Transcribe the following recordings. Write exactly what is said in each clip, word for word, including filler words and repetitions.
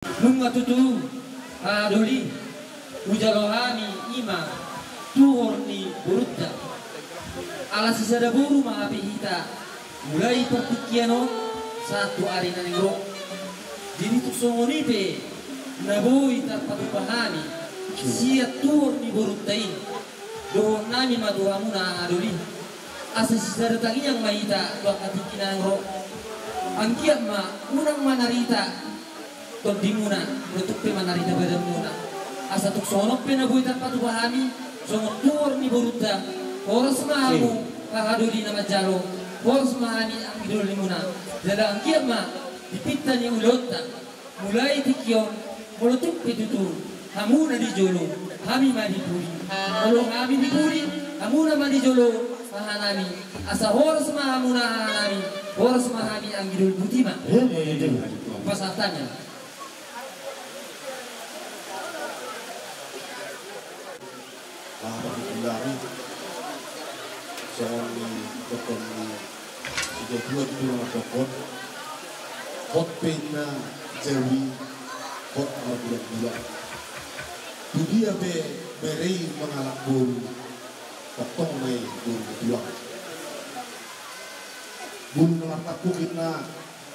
Nunga tutu, haha doli, hujalo hami i ma tuhor ni borunta. Ala sisada boru ma hape hita, mulai partingkian on sahat tu ari na naeng ro. Jadi tung songon i pe na boi tarpatupa hami sian tuhor ni borunta i, dohonon nami ma tu hamuna, haha doli, asa sisada tangiang ma hita tu angka tingki na naeng ro. Anggiat ma unang manarita tondimuna, molo tung pe manarita badanmuna. Asa tung songon on pe na boi tarpatupa hami songon tuhor ni borunta, horas ma hamu, haha doli, na manjalo, horas ma hami anggi dolimuna. Jala anggiat ma di pinta ni ulaonta, mulai tingki on, molo tung pe tutu hamu na di jolo, hami ma di pudi. Molo hami di pudi, hamuna ma di jolo, haha nami. Asa horas ma hamuna, haha nami, horas ma hami anggi doli. Boti ma. Pasahatanna. Laho di pudi nami, songon ni dohonon ni situa-tua di tulang na dohonon, hot pe na jawi, hot marbulan-bulan. Tu dia pe bere i mangalap boru, tongtong ma i boru ni tulang. Boru na martangkup inna,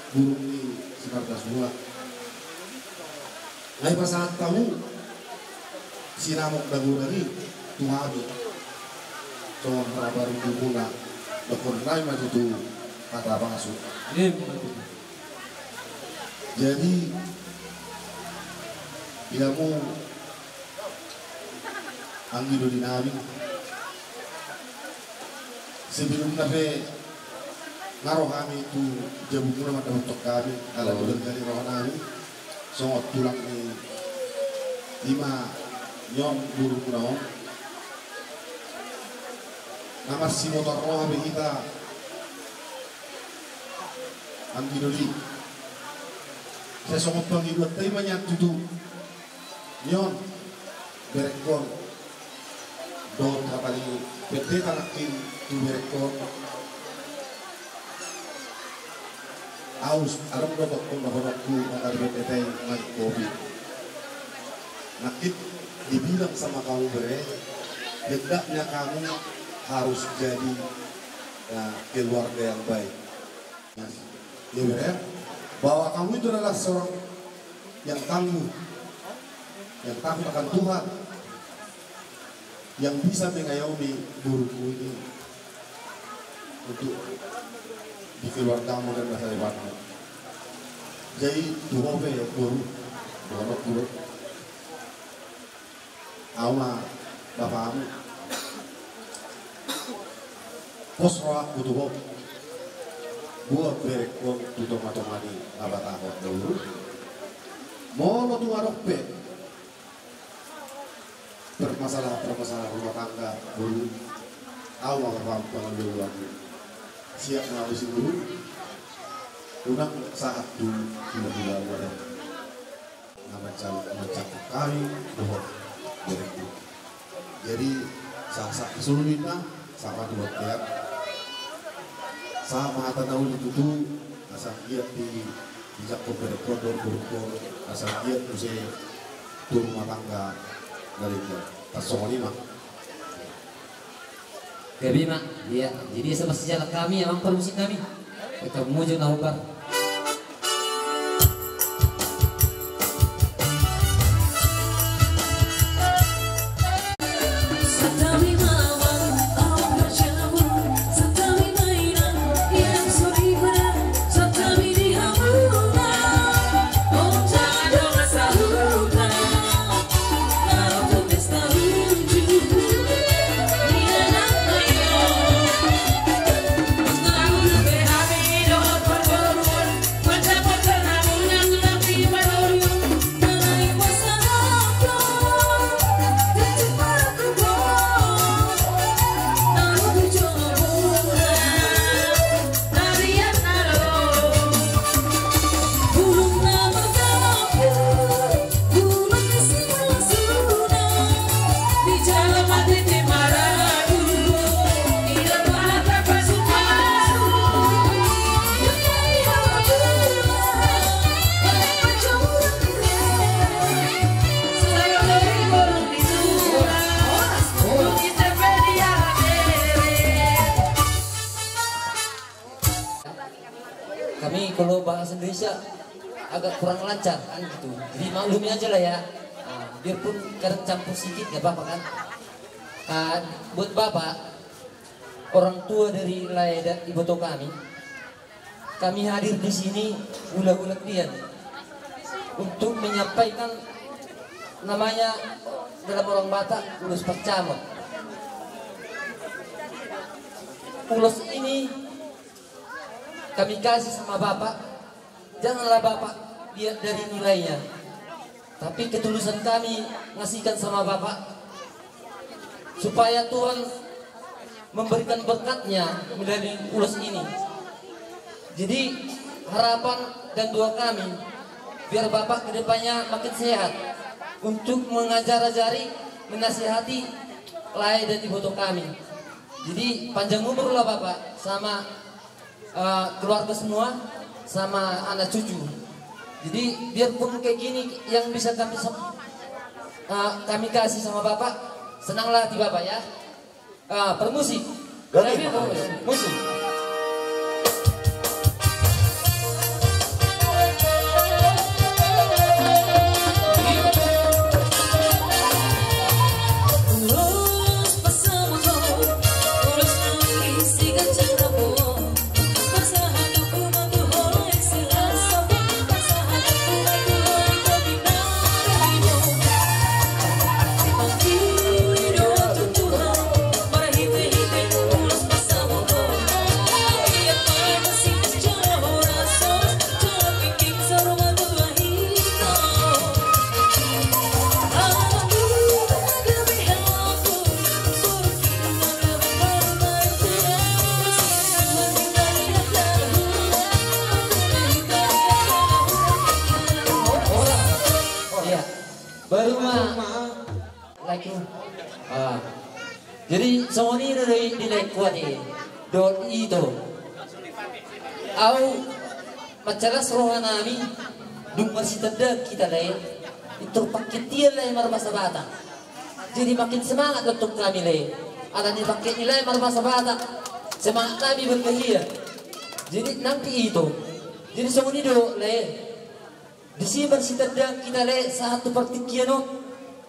boru ni si Margasua. Nga dipasahat hamu sinamot dagodang i tu hami. Songon hata parungkupna, dohonon nami ma tutu hata pasu. Jadi, di hamu anggi doli nami, sebelumna pe nga ro hami tu jabumuna mandapothon hami, ala tu denggan ni roha nami songon tulang ni, i ma nion borumuna on. Na marsiboto roha be hita, anggi doli. Sai songon pangidoanta i ma nian tutu. Nion, berengkon. Dohot hata ni pendeta nangkin tu berengkon. Ahu, adong do tongtong dohononku, hata ni pendeta i mangan kopi. Nangkin dibilang sama kamu bere, hendaknya kamu harus jadi, ya, keluarga yang baik. Ya, bere, bahwa kamu itu adalah seorang yang tangguh, yang takut akan Tuhan, yang bisa mengayomi boruku ini untuk di keluargamu dan masa depanmu. Jadi, tu ho pe, boru, dohononku do. Ahu ma bapamu. Pos rohangku tu ho. Buat berengkon tu tonga-tonga ni habatahon, boru. Molo tung adong pe permasalahan-permasalahan rumah tangga, boru, ahu ma bapamu, pangalualuanmu. Siap ma ahu, boru. Unang sahat tu hula-hula, boru. Na manjangkon hami dohot berengku. Jadi, sahat-sahat solu ninna, sahat ma tu bontean. Sahat ma hata na uli tutu, asa anggiat di, dijangkon berengkon dohot borungkon, asa anggiat muse tu rumah tangga na denggan. Tarsongon i ma. Gabe ma, iya. Jadi, asa marsijalan hami, amang parmusik nami. Kita mujur na hombar. Indonesia agak kurang lancar kan gitu. Jadi maklumi aja lah ya. Nah, biarpun kadang campur sikit nggak apa-apa kan. Ah, buat Bapak, orang tua dari lae dan iboto kami, kami hadir di sini ulag-ulag dia untuk menyampaikan namanya dalam orang Batak ulos parcamot. Ulos ini kami kasih sama Bapak, janganlah Bapak lihat dari nilainya, tapi ketulusan kami ngasihkan sama Bapak supaya Tuhan memberikan berkatnya melalui ulos ini. Jadi harapan dan doa kami biar Bapak kedepannya makin sehat untuk mengajar-ajari, menasihati lae dan iboto kami. Jadi panjang umurlah Bapak sama eh, keluarga semua sama anak cucu. Jadi biarpun kayak gini yang bisa kami sem- eh, kami kasih sama Bapak, senanglah hati Bapak ya. Eh, permusik. Berarti musik. Iya. Baru ma. Lagi. Ah. Jadi songon i do di, di lae kuat i. Dot ito. Au mansai las rohanami dung marsitandaan hita lae. Pintor pangketian lae marbahasa Batak. Jadi makin semangat do tong kami lae. Alani pangket ni lae marbahasa Batak. Semangat nami berkehia. Jadi nang di ito. Jadi songon i do lae. Disi marsitandaan hita lae sahat tu partingkian on,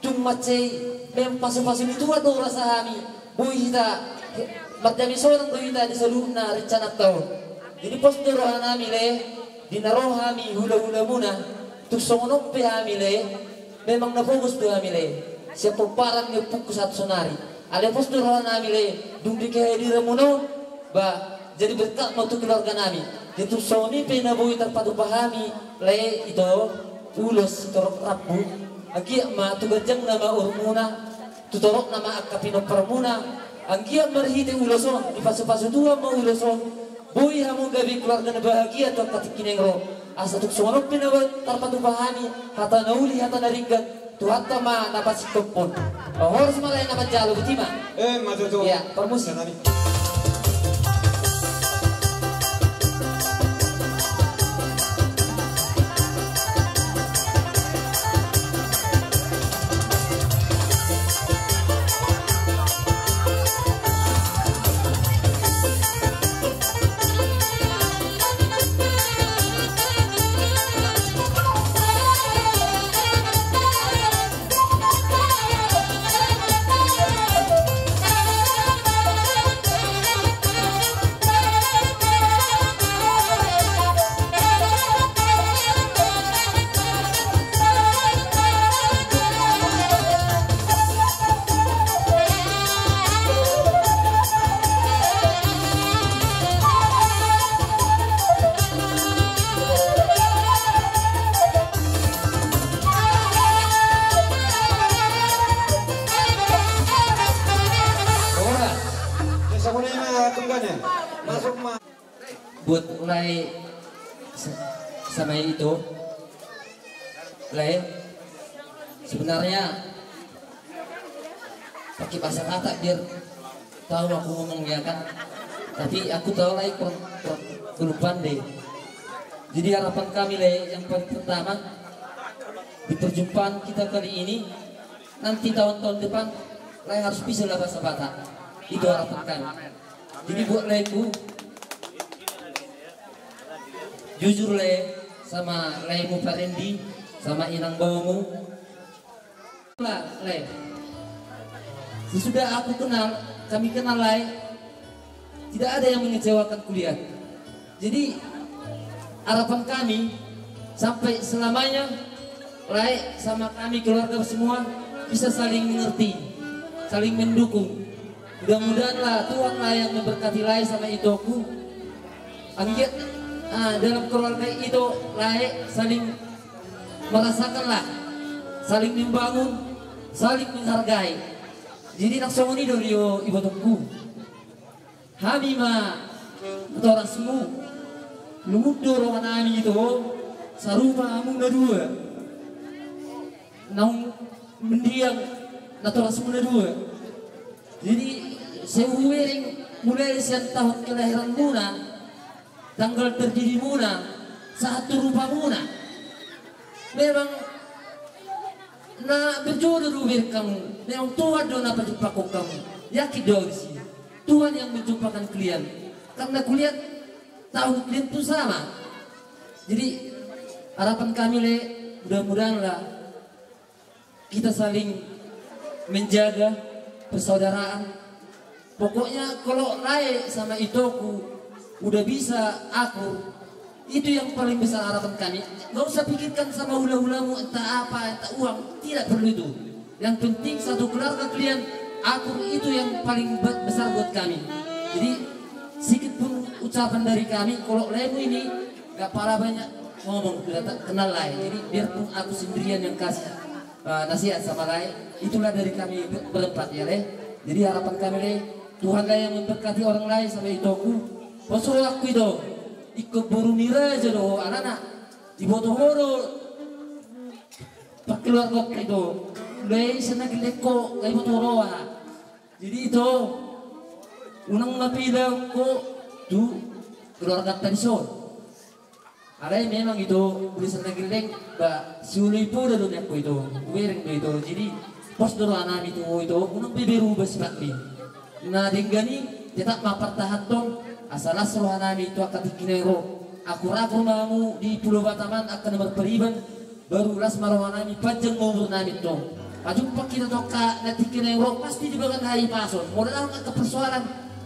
tung mansai memang pasupasu ni Tuhan do rasa hami, boi hita mardamean sonang do hita di saluhutna rencananta on. Jadi pos do rohanami lae, di na ro hami hulahulamuna, tung songon on pe hami lae, memang na pogos do hami lae, sian pomparan ni ompungku sahat sonari. Alai pos do rohanami lae, dung di kehadiranmuna on, ba, jadi berkat ma tu keluarga nami. Jadi tung songon i pe na boi tarpatupa hami lae ito ulos sitorop rambu. Anggiat ma tu ganjangna ma umurmuna, tu torop nama angka pinomparmuna. Anggiat marhite ulos on dipasupasu Tuhan ma ulos on. Boi hamu gabe keluarga na bahagia tu angka tingki na naeng ro. Asa tung songon on pe na boi tarpatupa hami hata na uli hata na denggan. Tuhanta ma na pasingkophon. Horas ma lae na manjalo, botima. Eh, ma tutu. Iya, permusik. Buat mulai sa-, sama itu, lae, sebenarnya pakai bahasa Batak biar tahu aku ngomong ya kan. Tapi aku tahu lae kurang, kurang, belum pandai. Jadi harapan kami lae yang paling pertama di perjumpaan kita kali ini, nanti tahun-tahun depan lae harus bisa lah bahasa Batak. Itu harapan kami. Jadi buat laeku, Jujur, Lae, sama laemu Parendi, sama inang baomu. Lah, Lae. Sesudah aku kenal, kami kenal, Lae, tidak ada yang mengecewakan kuliah. Jadi, harapan kami sampai selamanya, Lae sama kami keluarga semua bisa saling mengerti, saling mendukung. Mudah-mudahanlah Tuhanlah yang memberkati Lae sama itoku. Anggiat, ah, dalam keluarga ito, Lae, saling merasakanlah, saling membangun, saling menghargai. Jadi nang songon i do, rio ibotongku. Hami ma natorasmu, lungun do rohanami ito, sarupa hamu na dua. Naung mendiang natorasmu na dua. Jadi, sai hubereng mulai sian tahun kelahiranmuna, tanggal terdidimuna, sahat tu rupamuna. Memang na berjodoh do hubereng hamu, memang Tuhan do na pajumpangkon hamu. Yakin do au disi. Tuhan yang menjumpakan kalian. Karena kulihat tahun kalian tu sama. Jadi, harapan kami, Lae, mudah-mudahanlah kita saling menjaga persaudaraan. Pokoknya kalau Lae sama itoku udah bisa akur, itu yang paling besar harapan kami. Nggak usah pikirkan sama hula-hulamu, entah apa, entah uang, tidak perlu itu. Yang penting satu keluarga kalian akur, itu yang paling be-, besar buat kami. Jadi, sedikit pun ucapan dari kami, kalau Laemu ini nggak pala banyak ngomong, sudah tak kenal, Lae. Jadi, biarpun aku sendirian yang kasih, eh, nasihat sama Lae, itulah dari kami ber-, berempat, ya, Lae. Jadi, harapan kami, Lae, Tuhanlah yang memberkati orang Lae sama itoku. Poso aku ito, ingkon boru ni raja do ho, alana diboto ho do parkeluargaonta ito. Lae, sian na gellengko, Lae, boto roha. Jadi ito, unang ma pilak ho tu keluarganta dison. Alai memang ito, uli sian na gelleng, ba, siulu i poda do nian ho ito, hubereng do ito. Jadi, pos do rohanami tu ho ito, unang be berubah sipat i. Na denggan i, tetap ma partahanhon, asa las rohanami tu angka tingki na naeng ro. Akur-akur ma hamu di Pulo Batam an angka na marpariban, baru las ma rohanami, panjang ma umurnami tong. Pajumpang hita tu angka na tingki na naeng ro, pasti dibahen hahipason. Molo adong angka persoalan,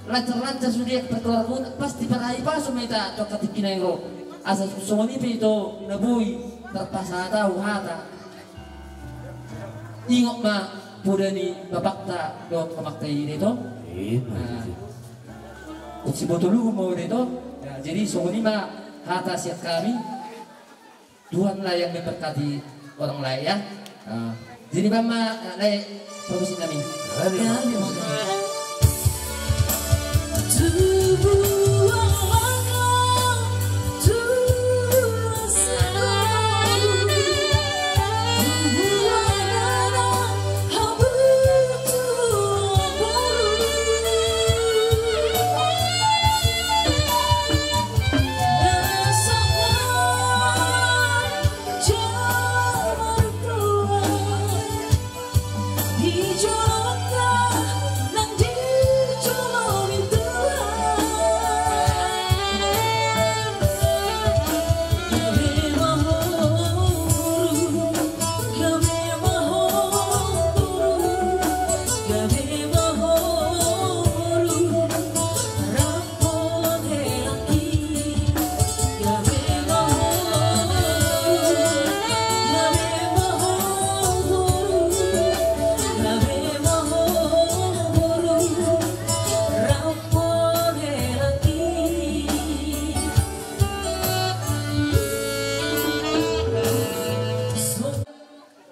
lancar-lancar sude angka perkeluargaon, pasti marhahipason ma hita tu angka tingki na naeng ro. Asa songon i pe ito na boi tarpasahat au hata. Ingot ma poda ni bapakta dohot mamangta i, da ito. Ima. Nah, siboto luhut ma ho, da ito. Ya, jadi songon i ma hata sian hami. Tuhanlah yang memberkati orang lain, ya. Ah, jadi, Mama, Lae, permisi kami.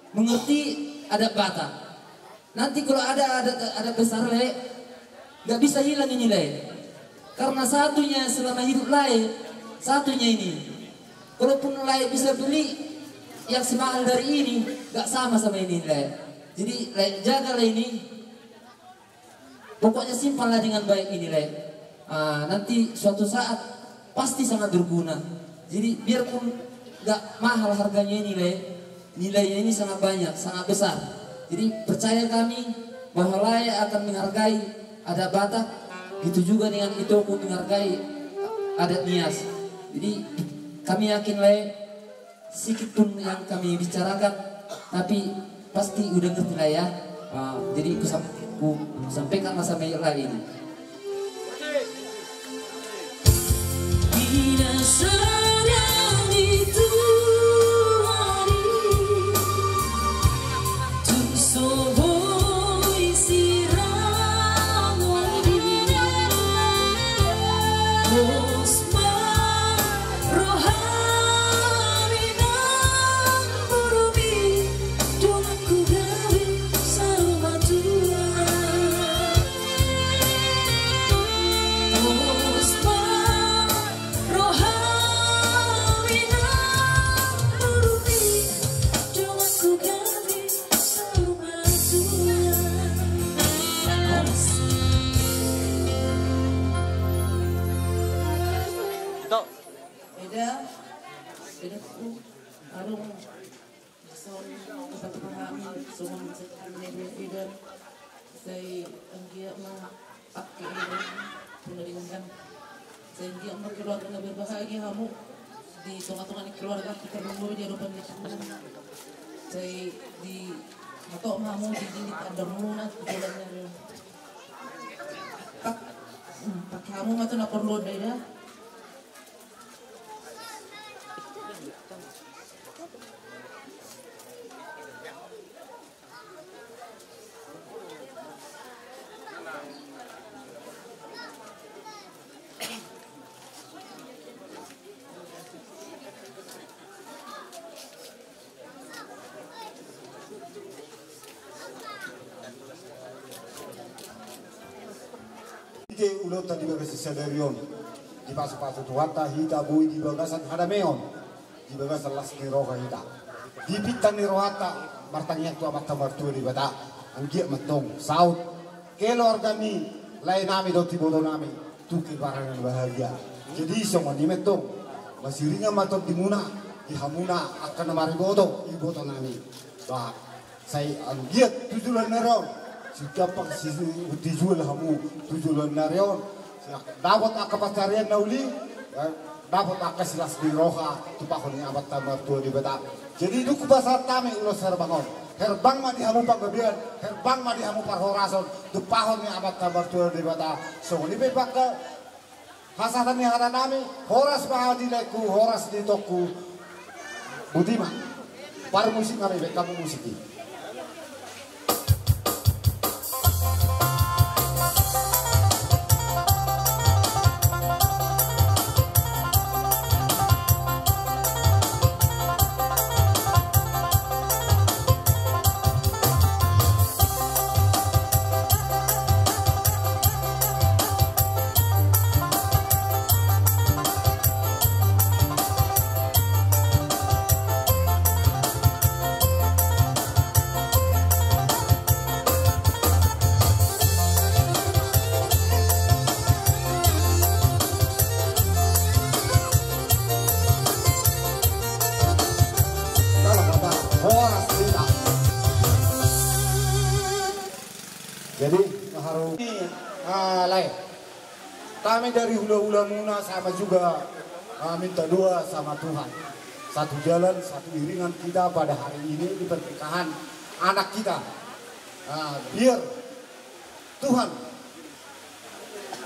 Mengerti adat Batak. Nanti kalau ada adat, adat besar, Lae, nggak bisa hilang ini, Lae. Karena satunya selama hidup Lae, satunya ini. Kalaupun Lae bisa beli yang semahal dari ini, nggak sama sama ini, Lae. Jadi, Lae, jagalah ini. Pokoknya simpanlah dengan baik ini, Lae. Ah, nanti suatu saat pasti sangat berguna. Jadi, biarpun nggak mahal harganya ini, Lae, nilainya ini sangat banyak, sangat besar. Jadi, percaya kami bahwa Lae akan menghargai adat Batak, begitu juga dengan itoku menghargai adat Nias. Jadi, Kami yakin, Lae, sedikit pun yang kami bicarakan, tapi pasti udah ngerti, Lae, ya. Ah, jadi ku sam-, ku sampaikan ma sama Lae ini. Eda, eda ku, adong, songon, dapat pahami, songon, setan, eda, eda, sai, anggiat ma, pakke, eda, puna dengan, sai, anggiat ma, keluarga na berbahagia hamu, di tonga-tonga ni keluarga, kita, di adopan ni Tuhan, sai, di, matok ma hamu, di, di, di, andor muna, di jalan yang, pak, hmm, pakke hamu, ma tu na porlu, eda, eda. Ite ulaonta di bagasan sadari on, dipasupasu Tuhanta hita boi di bagasan hadameon, di bagasan las ni roha hita, di pinta ni rohanta, martangiang tu Amanta Martua Debata, anggiat ma antong saut keluarga ni lae nami dohot iboto nami tu keluarga na bahagia. Jadi songon i ma antong, masiringan ma antong di muna, di hamuna angka na mariboto, iboto nami. Ba, sai anggiat tu joloan ni ari on, sigampang si, si, dijual hamu tu joloan ni ari on, sai dapot angka pansarian na uli, eh, dapot angka silas ni roha, tumpahon ni Amanta Martua Debata. Jadi dung hupasahat hami ulos herbang on, herbang ma di hamu panggabean, herbang ma di hamu parhorason, tumpahon ni Amanta Martua Debata. Songon i pe pangka hasahatan ni hata nami, horas ma di laengku, horas di itongku. Boti ma. Parmusik nami, baen hamu musik i. Jadi, haru, ah, lae. Kami dari hula-hula muna sama juga, ah, minta doa sama Tuhan. Satu jalan, satu iringan kita pada hari ini di pernikahan anak kita. Ah, biar Tuhan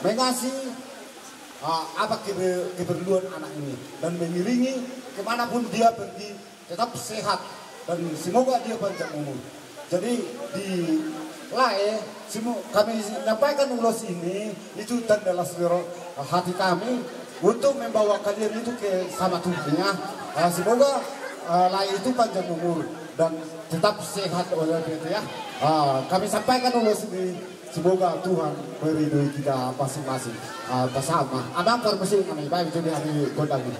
mengasihi, ah, apa kebe-, keperluan anak ini dan mengiringi kemanapun dia pergi, tetap sehat dan semoga dia panjang umur. Jadi di lae, semo-, kami nyampaikan ulos ini, itu tanda las ni ro-, hati kami untuk membawa kalian itu ke sama Tuhan, ya. Ah, semoga, ah, lae itu panjang umur dan tetap sehat oleh itu, ya. Ah, kami sampaikan ulos ini. Semoga Tuhan meridoi kita masing-masing. Ah, bersama. Amang parmusik nami, baik, jadi hari gondang ini.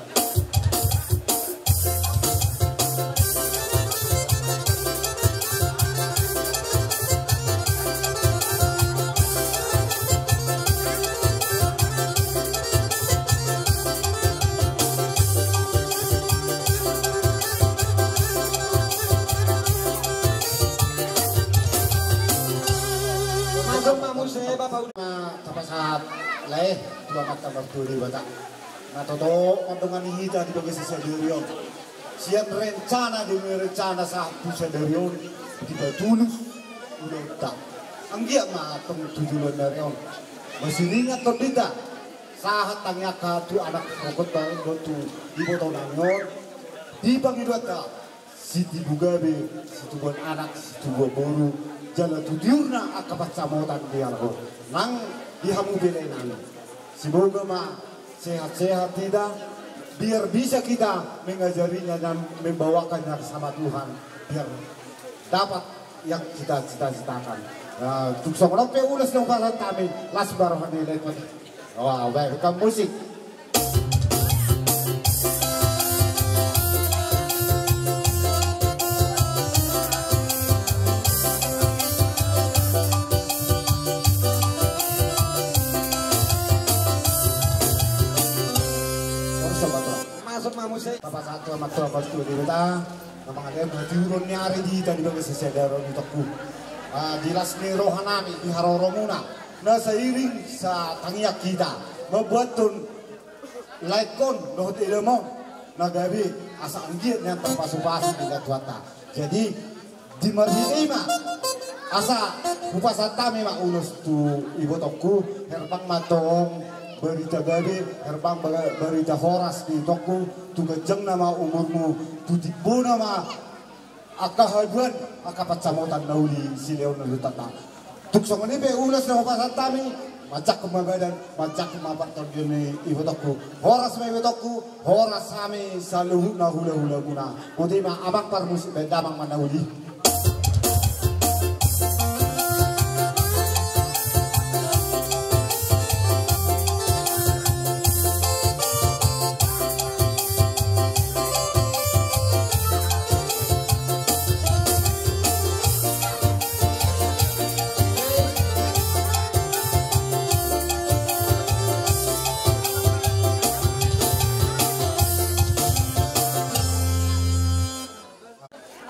Mantap, Pak Muse, Bapak udah. Ma, tapasahat lae tu Amanta Martua Debata. Na toto mandongani hita di bagasan sadari on. Sian rencana demi rencana sahat tu sadari on, dipatulus ulaonta. Anggiat ma tong tu joloan ni ari on masiringan tondinta sahat tangiangta tu anak rohanta dohot tu ibotonami on. Di pangidoanta sitibu gabe, situbuan anak, situbuan boru, jala tu tiurna angka pansamotan di halak on nang di hamu bere nami. Semoga ma sehat-sehat kita, biar bisa kita mengajarinya dan membawakannya sama Tuhan, biar dapat yang kita cita-citakan. Nah, tung songon on pe ulos ni hupasahat hami, las ma roha ni Lae. Wah, baik, rekam musik. Masuk, Pak Tua. Masuk, Pak Musik. Bapak satu sama tua, Pak Tua, di kita. Na mangalean ma tiuron ni ari di hita di bagasan sadari on, itongku. Ah, di las ni rohanami, di haroromuna na sairing satangiang hita mambuathon laengkon dohot edamon na gabe, asa anggiat nian tarpasupasu di Tuhanta. Jadi, di marhite i ma asa hupasahat hami ma ulos tu ibotongku, herbang ma tong barita gabe, herbang ba-, barita horas di itongku, tu ganjangna ma umurmu, tu timbona ma angka haduan, angka pansamotan na uli silehon ni Tuhanta. Tung songon i pe ulos na hupasahat hami, manjangkon ma badan, manjangkon ma partondion ni ibotongku. Horas ma ibotongku, horas hami saluhutna hulahulamuna. Boti ma, amang parmusik, baen damang ma na uli.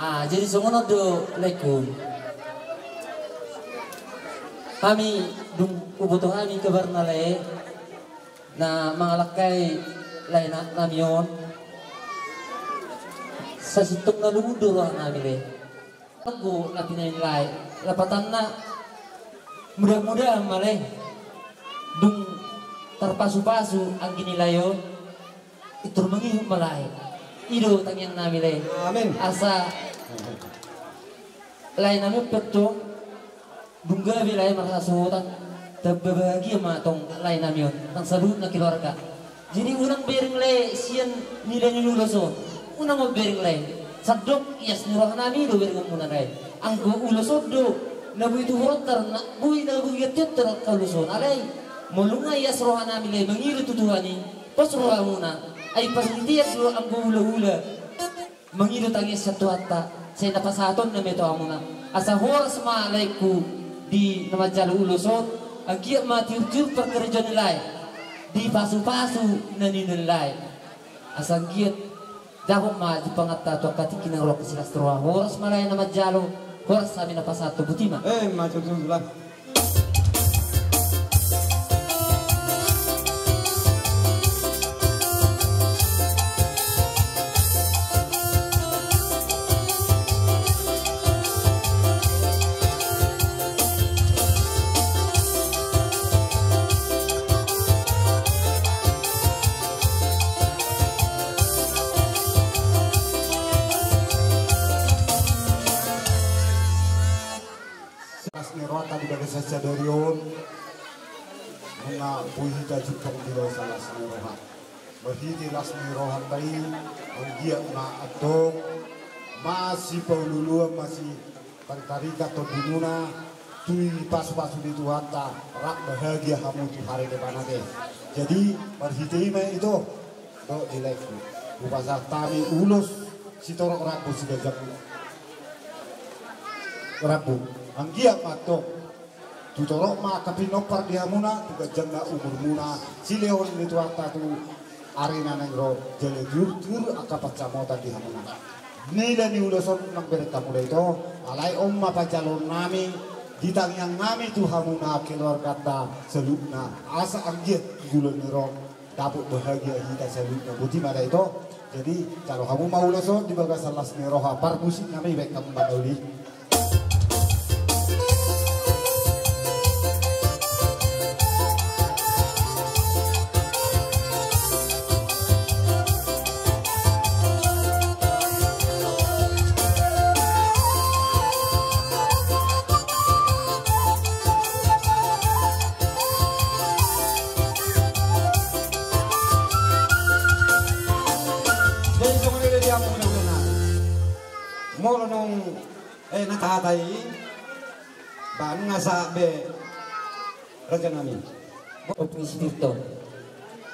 Ah, jadi songon on do, Laengku. Hami dung huboto hami kabarna, Lae, na mangalangkai lae na, nami on, sasintongna lungun do rohanami, Lae. Anggo na pinain lae, lapatanna, mudah-mudahan ma, Lae, dung tarpasupasu anggi ni lae on, pintor mangihut ma, Lae. I do tangiangnami, Lae. Amin. Asa laenami on pe tong, dung gabe, Lae, marhasohotan, tamba bahagia ma tong laenami on nang saluhutna keluarga. Jadi unang bereng, Lae, sian nilai ni ulos on. Unang on bereng, Lae. Sandok ias ni rohanami do berengonmuna, Lae. Anggo ulos on do na boi tu hurontar, na boi, na boi gantiontar angka ulos on. Alai molo nunga ias rohanami, Lae, mangido tu Tuhan i, pos rohamuna. Ai parhitean do anggo hulahula mangido tangiang sian Tuhanta, sai na pasahatonna ma i tu hamuna. Asa horas ma, Laengku, di na manjalo ulos on, anggiat ma tiur-tiur parkarejoan ni lae, dipasupasu na niula ni lae. Asa anggiat dapot ma jumpanganta tu angka tingki na ro, silas roha. Horas ma, Lae, na manjalo, horas hami na pasahathon, boti ma. Eh, ma tutu, lah. Las ni rohanta di bagasan sadari on, nunga boi hita jumpang di bagasan las ni roha. Marhite las ni rohanta i, anggiat ma antong masipaolooloan, masitaritarik tondimuna, tu i pasupasu ni Tuhanta, rap bahagia hamu tu hari depan ate. Jadi marhite i ma ito, dohot di laengku, hupasahat hami ulos sitorop rambu siganjang rambu. Anggiat ma antong tu torop ma angka pinompar di hamuna, tu ganjangna umurmuna, silehon ni Tuhanta tu ari na naeng ro, jala tiur-tiur angka pansamotan di hamuna. Nilai ni ulos on nang bereng hamu da ito, alai on ma panjaloonnami, di tangiangnami tu hamuna keluarganta saluhutna, asa anggiat tu joloan ni ari on Dapot bahagia hita saluhutna, boti ma da ito. Jadi jalo hamu ma ulos on di bagasan las ni roha, parmusik nami, baen hamu ma na uli. Jadi songon i do di hamu na hulahula. Molo nunga, eh, na tahatai, ba nunga sahat be, raja nami. Oke, si Tirto.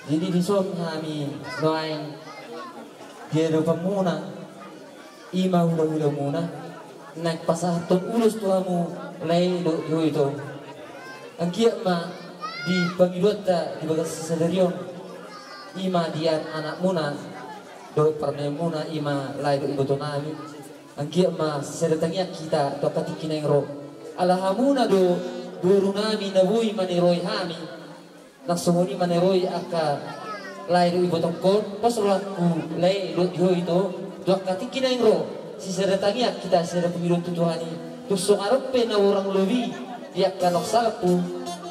Jadi dison hami nuaeng di adopanmuna, i ma hulahulamuna, naeng pasahathon ulos tu hamu lae dohot di ho ito. Anggiat ma di pangidoanta di bagasan sadari on, i ma di an-, anakmuna dohot parumaenmuna, i ma lae dohot ibotonami. Anggiat ma sisada tangiang hita tu angka tingki naeng ro. Ala hamuna do borunami na boi maniroi hami. Nang songon i maniroi angka lae dohot ibotongkon, pos rohangku lae dohot di ho ito, tu angka tingki naeng ro, sisada tangiang hita, sisada pangidoan tu Tuhan i, tung songon adong pe na hurang lobi di angka naung salpu,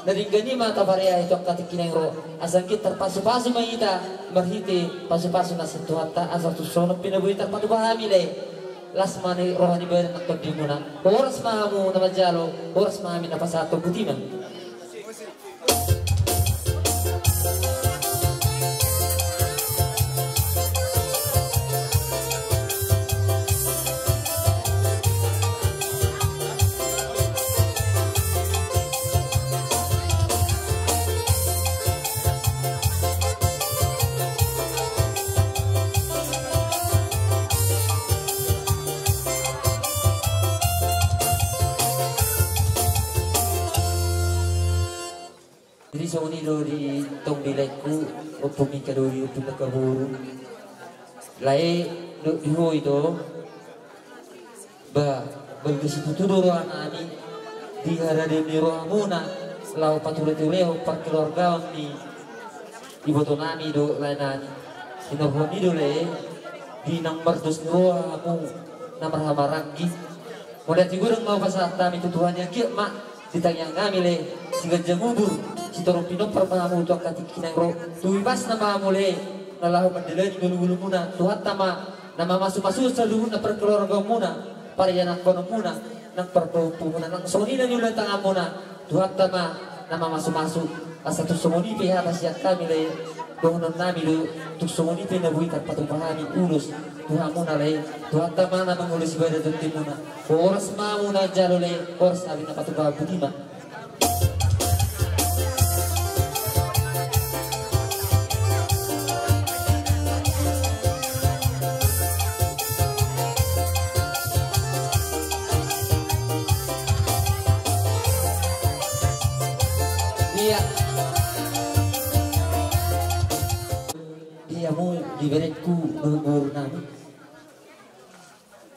na denggan i ma tapareai tu angka tingki naeng ro, asa anggiat tarpasupasu ma hita marhite pasupasu na sian Tuhanta, asa tung songon on pe na boi tarpatupa hami lae, las ma ni roha ni badan nang tondimuna. Horas ma hamu na manjalo, horas ma hami na pasahathon, boti ma. Jadi songon i do di tong di laengku, Ompu Mika dohot di Ompu Mika boru. Lae dohot di ho ito, ba, balga situtu do rohanami di haradeon ni rohamuna laho patule-tulehon parkeluargaon ni ibotonami dohot laenami. Hinorhon i do lae, di naung mardos ni roha hamu na marhahamaranggi. Mauliate godang ma hupasahat hami tu Tuhan i, anggiat ma di tangiang nami lae, siganjang umur, sitorop pinompar ma hamu tu angka tingki naeng ro, tu ipasna ma hamu lae na laho mandalani ngolu-ngolumuna. Tuhanta ma na mamasumasu saluhutna parkeluargaonmuna, parianakkonmuna, nang parpahompuhonmuna, nang songon i na niula tanganmuna. Tuhanta ma na mamasumasu. Asa tung songon i pe hata sian hami lae, dohononnami do, tung songon i pe na boi tarpatupa hami ulos tu hamuna lae, Tuhanta ma na mangulosi badan tondimuna. Horas ma hamu na manjalo lae, horas hami na patupahon, boti ma. Ia. Di hamu di berengku, boru-boru nami.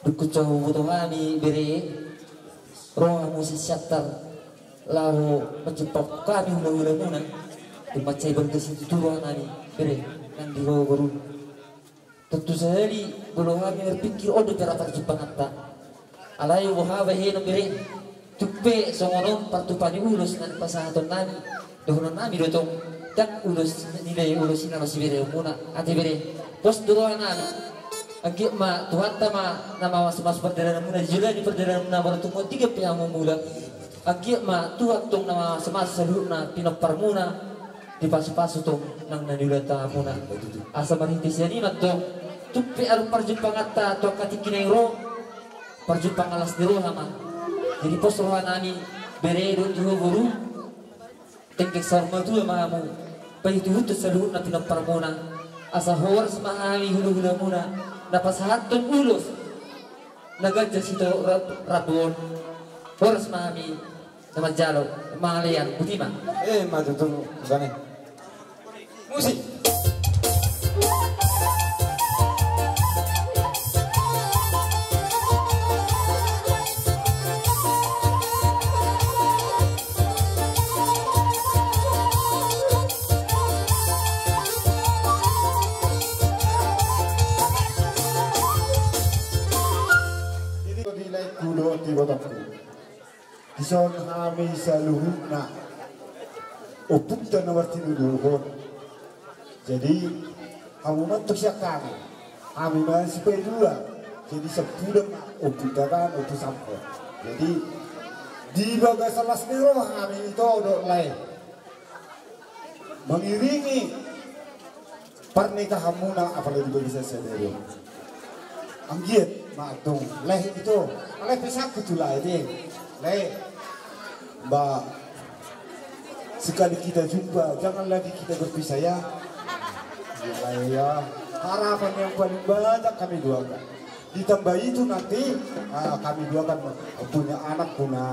Dung so huboto hami bere, ro hamu sian Siantar laho manjumpa hami hula-hulamuna, tung mansai balga situtu rohanami bere, nang di ho boru. Tontu sahali molo hami marpingkir on dope ra parjumpanganta. Alai boha bahenon bere, tung pe songon on partupa ni ulos na nipasahatonnami, dohononnami do tong, ndang ulos ni lae, ulos i na masibereonmuna. Ate bere, pos do rohanami. Anggiat ma Tuhanta ma na mamasumasu pardalananmuna, dijolani pardalananmuna, molo tung on denggan pe hamu mulak. Anggiat ma Tuhan tong na mamasumasu saluhutna pinomparmuna, dipasupasu tong nang na niula tanganmuna. Asa marhite sian i ma tong, tung pe adong parjumpanganta tu angka tingki naeng ro, parjumpangan las ni roha ma. Jadi pos rohanami bere dohot di ho boru, denggan saur matua ma hamu, paihut-ihuthon saluhutna pinomparmuna, asa horas ma hami hula-hulamuna na pasahathon ulos na ganjang sitorop rambu on. Horas ma hami na manjalo, mangalean, boti ma. Eh, ma tutu, bane. Musik. Laengku dohot ibotongku, dison hami saluhutna ompunta na martinodohon. Jadi hamu ma antong sian hami, hami ma sipaidua. Jadi sampudan ma ompunta kan, Ompu Samhor. Jadi di bagasan las ni roha hami ito dohot lae mangiringi pernikahanmuna, apalagi bagi saya sadari on. Anggiat ma antong lae ito, alai pesanku tu lae, lae, ba, sekali kita jumpa, jangan lagi kita berpisah ya. Ya, lae, ya. Harapan yang paling banyak kami doakan. Ditambah itu nanti, ah, kami dua kan punya anak, punya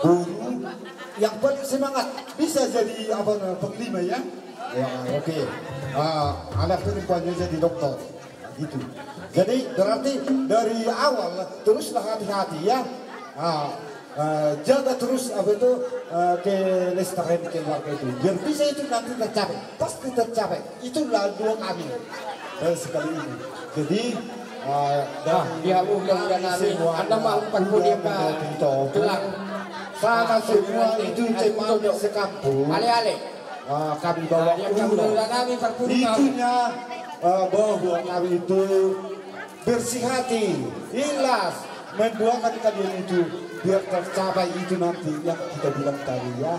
boru. Yang paling semangat bisa jadi apa, panglima ya? Ya, oke. Ah, anak perempuannya jadi dokter. Gitu. Jadi berarti dari awal teruslah hati-hati ya. Ah, eh, jaga terus apa itu, eh, kelestarian keluarga itu. Biar bisa itu nanti tercapai, pasti tercapai. Itulah doa kami, eh, sekali ini. Jadi, eh, dari kami semua, anda mau empat puluh lima gelang. Sama semua itu cepat sekampung. Ale-ale. Eh, kami bawa pulang. Itunya, eh, bahwa kami itu bersih hati, ikhlas mendoakan kalian itu biar tercapai itu nanti yang kita bilang tadi ya.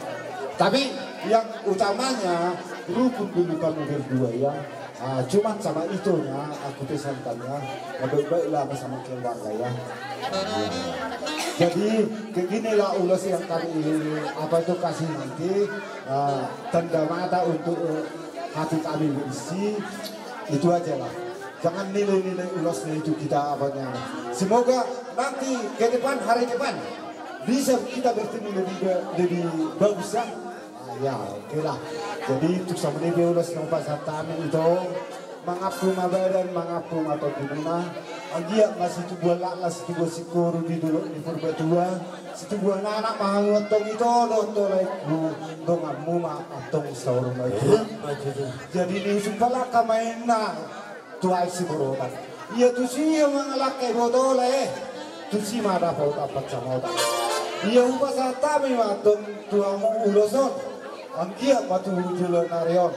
Tapi yang utamanya rukun dulu kamu berdua ya. Ah, cuman sama itunya aku pesankan ya. Baik-baiklah sama keluarga ya. Jadi beginilah ulos yang kami apa itu kasih nanti, ah, tanda mata untuk, eh, hati kami berisi. Itu aja lah. Jangan nilai-nilai ulosnya itu kita apanya. Semoga nanti ke depan, hari depan bisa kita bertemu lebih ba-, lebih bagus ya. Ah, ya, oke lah. Jadi untuk sama ini ulos yang pas kami itu, mangapu ma badan, mangapu ma tondimuna. Anggiat ma situbuan laklak, situbuan singkoru di dolok ni Purbatua. Situbuan anak ma hamu antong ito dohot laengku, donganmu ma antong saur matua. Jadi ni usung palangka ma inna tu aek siborotan. Ia tusi ia mangalangka iboto lae, tusi ma dapot ampat samotan. Ia hupasahat hami ma antong tu hamu ulos on. Anggiat ma tu joloan ni ari on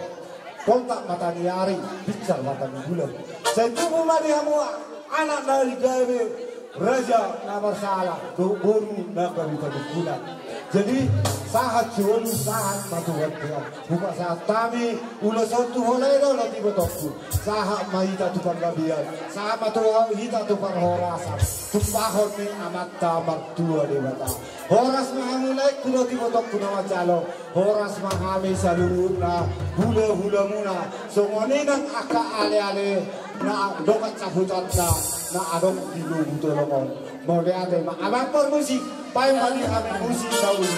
poltak mataniari, pinsar mata ni bulan. Sai tubu ma di hamu anak na gabe raja na marsala, dohot boru na gabe panungkunan. Jadi sahat solu, sahat ma tu bontean. Hupasahat hami ulos on tu ho lae dohot ibotongku. Sahat ma hita tu panggabean, sahat ma tu hita tu parhorasan. Tumpahon ni Amanta Martua Debata. Horas ma hamu laengku dohot ibotongku na manjalo. Horas ma hami saluhutna hula-hulamuna. Songon i nang angka ale-ale na dongan sahutanta na adong di Lubu Tolong on. Mauliate ma. Amang parmusik, paima di hami musik sauli.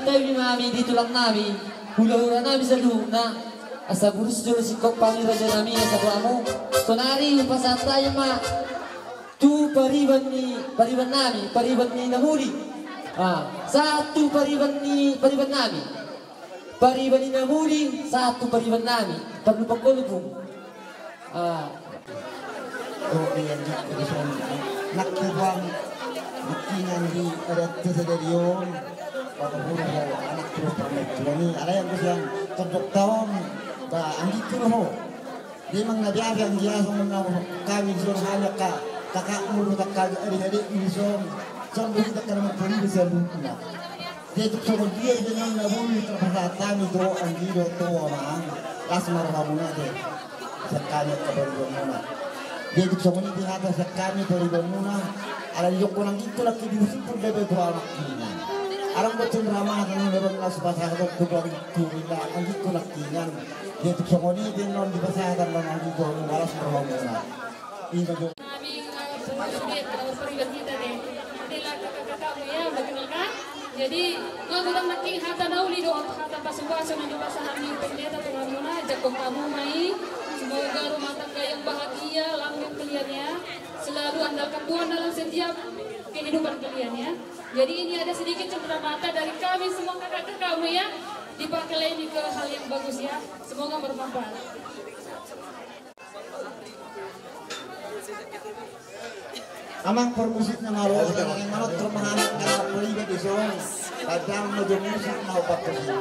Tabi ma hami di tulang nami, hula-hula nami saluhutna, asa burju jolo singkop hami raja nami asa tu hamu. Sonari hupasahat hami ma tu pariban ni, pariban nami, pariban ni na muli. Ah, sahat tu pariban ni, pariban nami. Pariban ni na muli, sahat tu pariban nami. Parlupan ho lupung. Ah. Oh, iya, iya, iya. Nangkin, nangkin di adat sadari on. Pakai huruf ho, anak huruf pamit. Jadi, ada yang bisa terdok tahun, ba, anggi huruf ho. Dia memang nabi api yang dia sama nama kami suruh hanya ka, kakakmu, kakak adik-adik ini, som, som, kita karena perlu bisa lupa. Dia tu songon dia, dia na muli, terpaksa kami tu anggi dohot tu amang. Las ma rohamuna, dia. Sian hami angka paribanmuna. Dia tu songon i di hata sian hami paribanmuna. Ala didok anggi tu nangkin di musim pun dia berdoa anak ini. Arang bocin ramah, tanah dia berdoa supaya saya tu anggi tu nangkin. Dia tu songon i, dia non di pasar dan non anggi tu las ma rohamuna. Nami, eh, pengurus di, eh, pariban hita deh. Adalah kakak-kakakmu ya, betul kan? Jadi, nga godang nangkin hata na uli dohot hata pasu-pasu na dipasahat ni pendeta tu hamuna, jangkon hamu ma i, semoga rumah tangga yang bahagia, langgeng kalian ya. Selalu andalkan Tuhan dalam setiap kehidupan kalian ya. Jadi ini ada sedikit cenderamata dari kami semua kakak-kakakmu ya. Dipakai ini ke hal yang bagus ya. Semoga bermanfaat. Amang parmusik na malo, amang manonton ma hami angka na pariban di son. Padahal na jo musik na opat persen.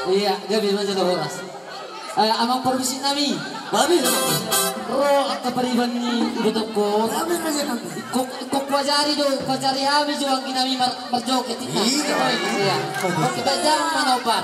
Iya, gabe ma jala horas. Eh, amang parmusik nami. Babi. Ro angka pariban ni uda toko. Babi raja nami. Kok, kok kuajari do, kuajari hami jo anggi nami mar-, marjoget ita. Iya. Iya. Kok kita jam mana opat?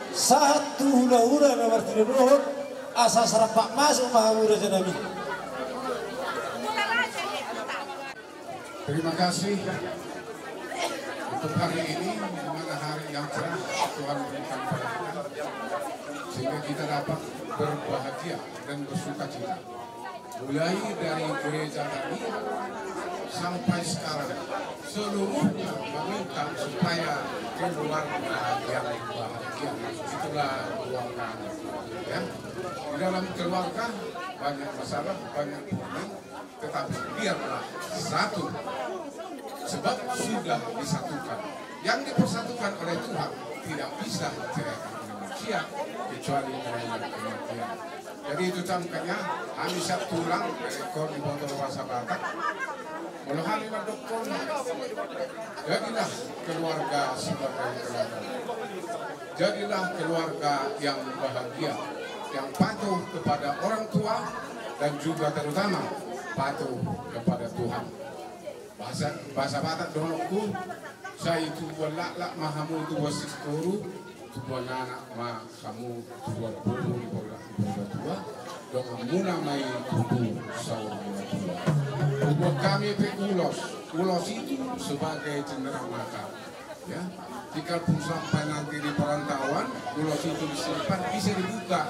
sahat tu hulahula na martinodohon, asa sarampak masuk ma hamu rajanami. Terima kasih. Untuk hari ini, di mana hari yang cerah Tuhan berikan pada kita, sehingga kita dapat berbahagia dan bersukacita. Mulai dari gereja tadi sampai sekarang, seluruhnya meminta supaya keluarga yang bahagia. Itulah doa kami. Ya. Di dalam keluarga banyak masalah, banyak problem, tetapi biarlah satu, sebab sudah disatukan. Yang dipersatukan oleh Tuhan tidak bisa diceraikan oleh manusia, kecuali dengan kematian. Jadi itu makanya hami siap tulang, eh, kor di botol bahasa Batak. Molo hami mandok, jadilah keluarga sebagai teladan. Jadilah keluarga yang bahagia, yang patuh kepada orang tua, dan juga terutama patuh kepada Tuhan. Bahasa, bahasa Batak dohononku, sai tubuan laklak ma hamu tubuan singkoru, tubuan anak ma hamu tubuan boru, di boru, di boru tua, donganmuna ma i tubu saur matua. Tubuan hami pe ulos, ulos itu sebagai cenderamata. Ya, jika pun sampai nanti di perantauan, ulos itu disimpan, bisa dibuka.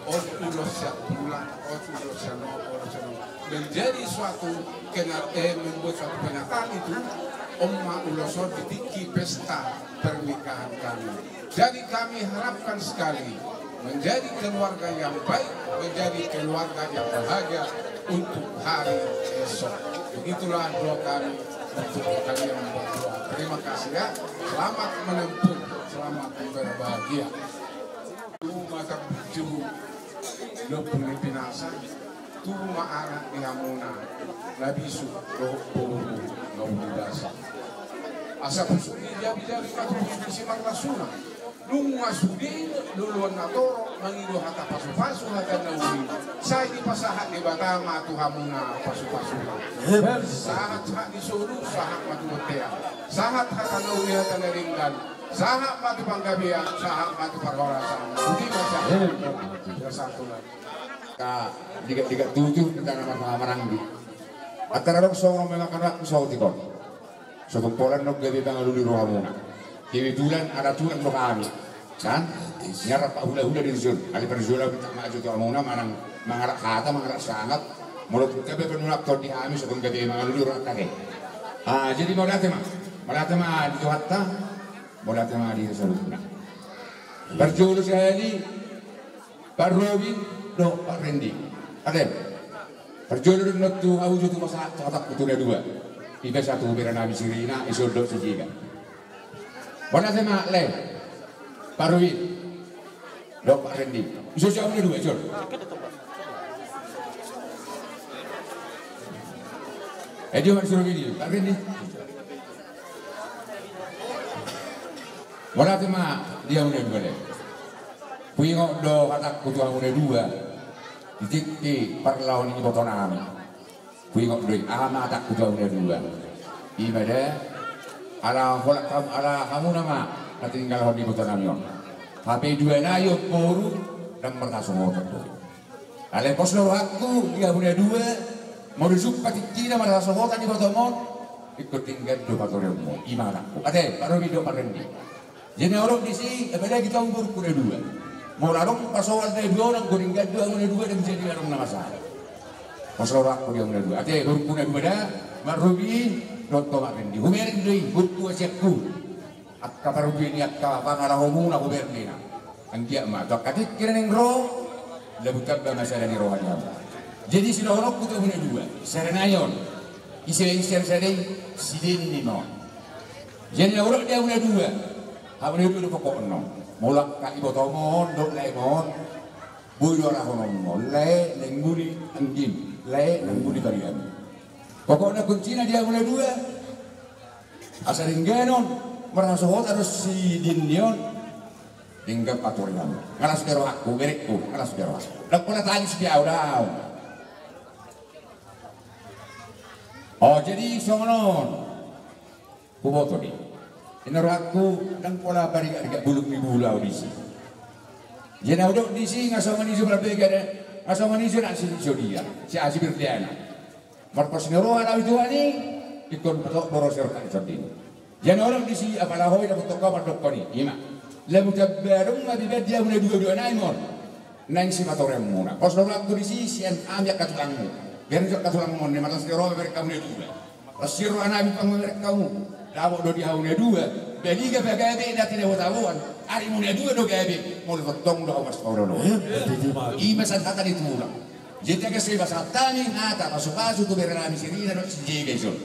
Ot ulos sian tulang, ot ulos sian on, ot ulos sian on. Menjadi suatu kena-, eh, membuat suatu kenyataan itu, on ma ulos on di tingki pesta pernikahan kami. Jadi kami harapkan sekali, menjadi keluarga yang baik, menjadi keluarga yang bahagia untuk hari esok. Begitulah doa kami untuk kalian berdua. Terima kasih ya. Selamat menempuh, selamat berbahagia. Tubu ma tambuju, lompung ni pinasa, tubu ma anak di hamuna, na bisuk dohot boru na umbahen. Asa pusuk ni jabijabi ma tu pusuk ni simarlasuna. Nunga sude loloan na torop mangido hata pasupasu, hata na uli, sai dipasahat Debata ma tu hamuna pasupasuna. Sahat, sahat di solu, sahat ma tu bontean. Sahat hata na uli, hata na denggan. Sahat ma tu panggabean, sahat ma tu parhorasan. Boti ma sahat. Ka, diga-diga tutu, kita nama sama maranggi. Antara dong songo memang anak, songo tikon. Sotung pola nunga gabe mangalului rohamuna. Kebetulan ada tulang do hami, kan? Nga rap hulahula di son. Alai parjolo minta maaf tu hamuna manang mangalap hata, mangalap sangap. Molo tung gabe panunakon di hami, sotung gabe mangalului rohanta, he. Ah, jadi mauliate ma. Mauliate ma di Tuhanta. Mauliate ma di saluhutna. Parjolo sahali, Pak Robin dohot Pak Rendi. Ate. Parjolo do nontu hau jo tu masa, cakapku tu na dua. Iba satu bere nami si Rina, ison dohot si Jega. Bona sema le. Pak Robin dohot Pak Rendi. Ison si hau na dua, ison. Eh, dia mana si Robin dia? Pak Rendi. Mauliate ma di hau na dua le. Huingot do hatangku tu hau na dua. Di tingki parlaho ni ibotonami. Huingot do i, aha ma hatangku tu hau na dua. Ima da, ala holan ham-, ala hamuna ma na tininggalhon ni ibotonami on. Hape dua nai on boru, ndang marhasohotan do. Alai pos do rohangku di hau na dua, molo dung patikina marhasohotan ibotom on, ingkon denggan do patorionmu, ima hatangku. Ate, Pak Robin dohot Pak Rendi. Jadi na hudok disi, apalagi tu hau borungku na dua. Molo adong pasoal na dua on, anggo denggan do hau na dua, ndang jadi adong na masalah. Pos do rohangku di hau na dua. Ate, borungku na dua da, Pak Robin dohot Pak Rendi. Hubereng do i, borungku, hasianku. Angka parbuei ni angka pangalahomuna hubereng do i. Anggiat ma tu angka tingki na naeng ro, laho tamba ma sada ni roha ni hamu. Jadi sidohononku tu hau na dua, sada nai on. Ise, ise sada i, si Denny ma on. Jadi na hudok di hau na dua, hau na dua do pokokna. Molo angka ibotom on dohot laem on, boi do arahononmu on, lae naeng uli anggim, lae naeng uli pariam. Pokokna kuncina di hau na dua, asa denggan on, marhasohotan do si Denny on, denggan patorionmu. Nga las be rohangku, berengku, nga las be rohangku. Ndang pola tangis be au, daong. O, jadi songon on. Huboto do i. Inna rohangku ndang pola parigat-rigat bulung ni bulu ahu disi. Jadi na hudok disi nga songon i jo marbege, nga songon i jo na si, si dia, si asi berdiana. Marpos ni roha na Tuhan i, ingkon patok boros ni roha ni sondi. Jadi na hudok disi, apala ho i dapothon ho mandokkon i, ima. Lamu tamba dung ma biban di hamu na dua-dua nai mon. Naeng sipatoreonmuna. Pos do rohangku disi sian hami angka tulangmu. Biar jo angka tulangmu on, na marlas ni roha mamereng hamu na dua. Las ni roha nami pang mamereng hamu. Dapot do di hamu na dua. Baliga pe gabe, dati na botaboan. Arimu na dua do gabe. Molo tongtong do hamu marsipaolo-olo. Ima sian hata ni tulang. Jadi tagas sai pasahat hami hata pasupasu tu bere nami si Rina dohot si Jega ison.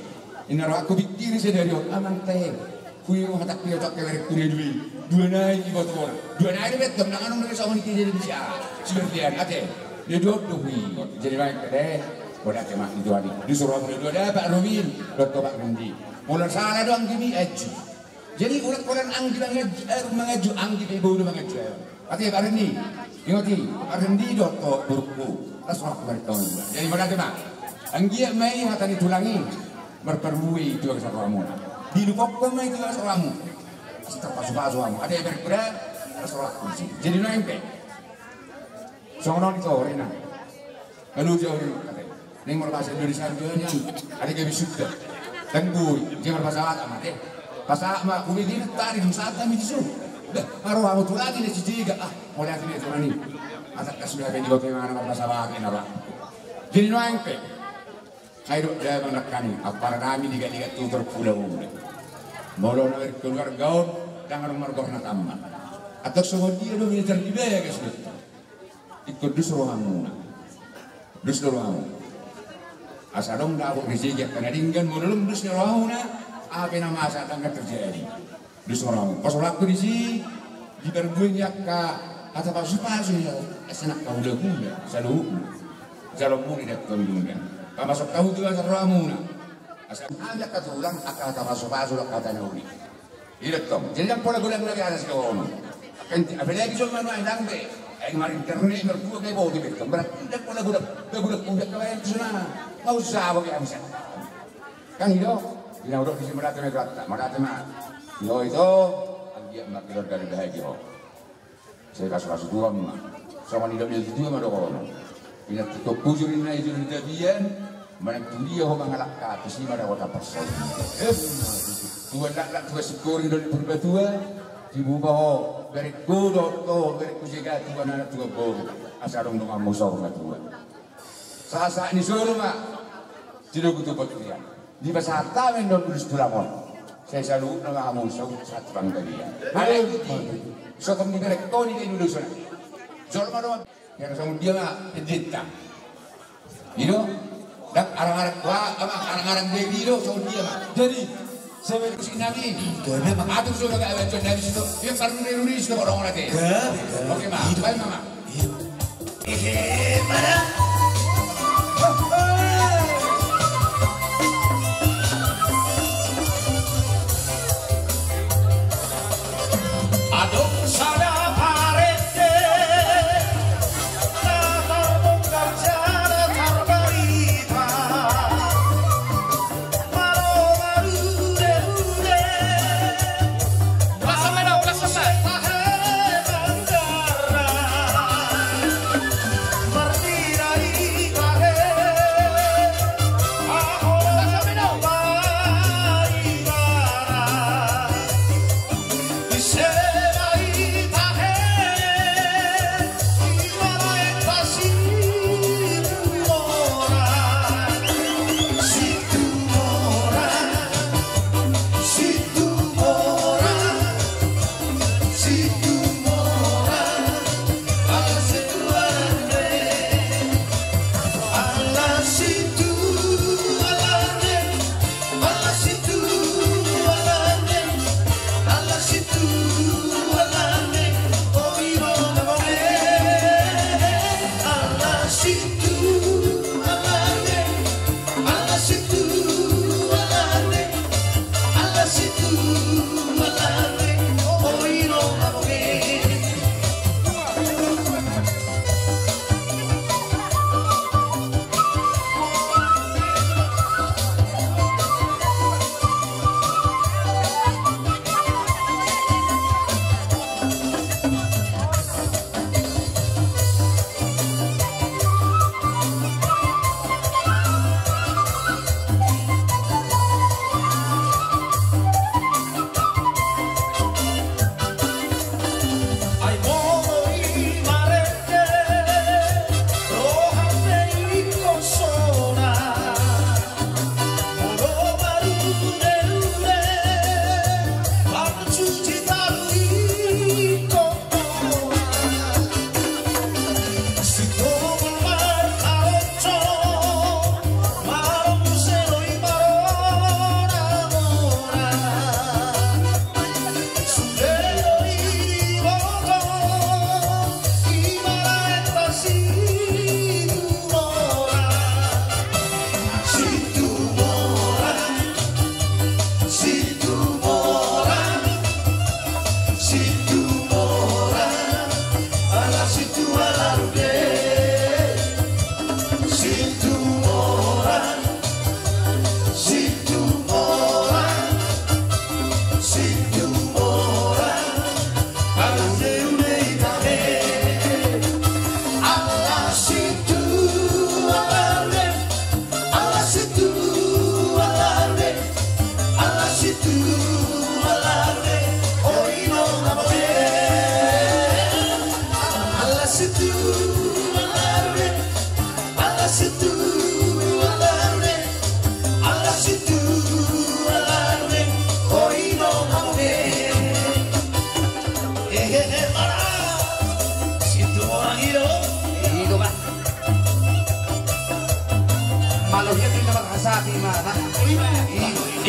Inna rohangku pingkiri sadari on, amang te. Hui, hatangki do tangke berengku na dua i. Dua nai ibotona. Dua nai do bettong, ndang adong do songon i jadi bisa. Si berdian ate. Na dua do hui. Jadi baen pe de. Mauliate ma di Tuhan i. Di suru hamu na dua da Pak Rumin dohot Pak Rendi. Molo sala do anggimi aju. Jadi ulang-ulang anggi mangaji, eh, mangaji, anggi pe bolu mangaji, eh. Ate Pak Rendi, ingot i, Pak Rendi dohot borungku, las rohangku mamereng hamu. Jadi mauliate ma. Anggiat ma i hata ni tulang i marparbue i tu bagas rohamuna. Dilupokon ma i tu bagas rohamu. Asi tarpasupasu hamu. Ate berengku da, las rohangku disi. Jadi nuaeng pe. Songon on i tu Rina. Lalu jauh di rumah kata. Naeng marbahasa Indonesia juga nian. Ada gabe sudah. Dan bui, dia marbahasa Batak mate. Bahasa ma, kulit ini tadi di sana kami di sana. Dah, baru aku tuh lagi nih si Jega. Ah, mauliate ma di Tuhan i. Atak kasih apa yang dibawa kemana marbahasa Batak ini, Pak. Jadi nuaeng pe. Ai dok da manangkani, ampara nami digat-digat tutor pula ula. Molo na berkeluarga on, ndang adong margoar na tama. Atau songon dia do militer di bagas do. Ingkon dus rohamuna. Dus do rohamu. Asa adong dapot rezeki angka na denggan, molo adong dus ni rohamuna, aha pe na masa ndang terjadi. Dus rohamu. Pos rohangku disi, diparbue ni angka hata pasupasu i, asa na angka hulahula saluhutna. Jaloonmuna i da tong denggan. Pamasok hamu tu bagas rohamuna. Asa hami angka tulang angka hata pasupasu dohot hata na uli. I da tong. Jadi ndang pola godang lagi hata sidohonon. Apalagi jolma nuaeng ndang be. Ai marinternet marbue gabe boti be tong. Berarti ndang pola godang. Godang godang kabaen tu sana. Mau sabo be habis. Kan i do. Inna hudok disi mauliate ma i tu Tuhan. Mauliate ma. Ito, ito. Anggiat ma keluarga na bahagia ho. Sai pasupasu Tuhan ma. Songon i do, tu Tuhan ma dohonon. Pinantikhon hujur inna hujur di tapian. Manang tu dia ho mangalangka, tusi ma dapotan parsaulian. Tuan laklak, tuan singkoru, inna ni Purbatua. Dibuba ho berengku dohot ho berengku Jega, tuan anak tuan boru. Asa adong donganmu saur matua. Sahat-sahat ni solu ma. Tilogu tu potian. Dipasahat hami do dus tulang on. Sai saluhutna ma hamu sahat tu panggabean. Alai di sotong ni berengkon i di Indonesia. Jolma do. Yang songon dia ma pendeta. I do. Dak arang-arang tua, ama arang-arang dari do songon dia ma. Jadi Semen musik nami. Atur so baga awan John nami sito. Dia parlu dari Indonesia orang-orang te. Oke ma. Baik mama. Adong sada parende na marbongkar jala marbarita.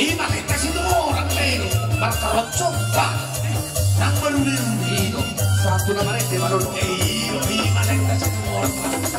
Ima lenta si tu orang leno markaroncong ba. Nang maluliuli do. Satu nama lenta maluliuli. Ima lenta si tu orang.